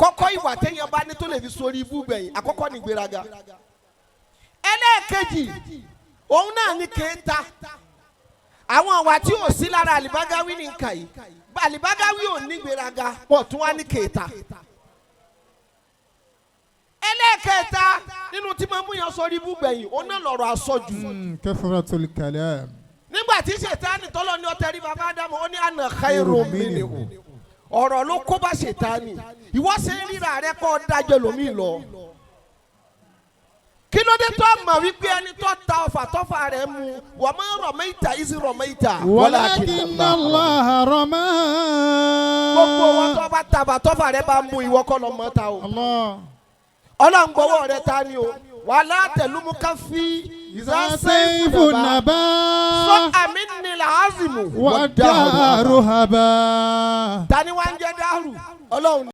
Àkọ́kọ́ ìwà téèyàn bá ní tó lè fi sórí ibú gbẹ̀yìn, àkọ́kọ́ ní ìgbéraga. Ẹlẹ́ẹ̀kejì, òun náà ní kéèta. Àwọn àwà tí ò sí lára Àlìbágáwí ní nǹkan yìí. Àlìbágáwí ò ní gbéraga, wọ́n tún wá ní kéèta. Ẹlẹ́ẹ̀kẹta nínú tí máa mú yàn sórí ibú gbẹ̀yìn, òun náà lọ̀rọ̀ àsọjù. Kathratul kalam. Nígbà tí Ṣètánì tọ́lọ́ ní ọtẹ rí bàbá Ádámù, ó ní ana khairu minhu. Ọ̀rọ̀ ló kó bá Ṣètánì. Ìwọ ṣe ń ríra rẹ kọ́ dájọ́ lómi lọ. Kí ló dé tó mọ̀ wípé ẹni tó ta ọfà tọ́fà rẹ̀ mu? Wa ma ramaita iz ramaita walakinna Allaha rama. Gbogbo wọn tó bá tàbà tọ́fà rẹ̀ bá mú, ìwọ kọ́ lọ mọ́ ta o. Allah. Ọlọ́run gbọ́wọ́ rẹ̀ ta ni o. Wala tẹ̀lúmú fi Iza sayfu naba. Sọ àmì nílà azimu. Wa daru haba. Tani wá ń jẹ́ dáhùrù? Ọlọ́run.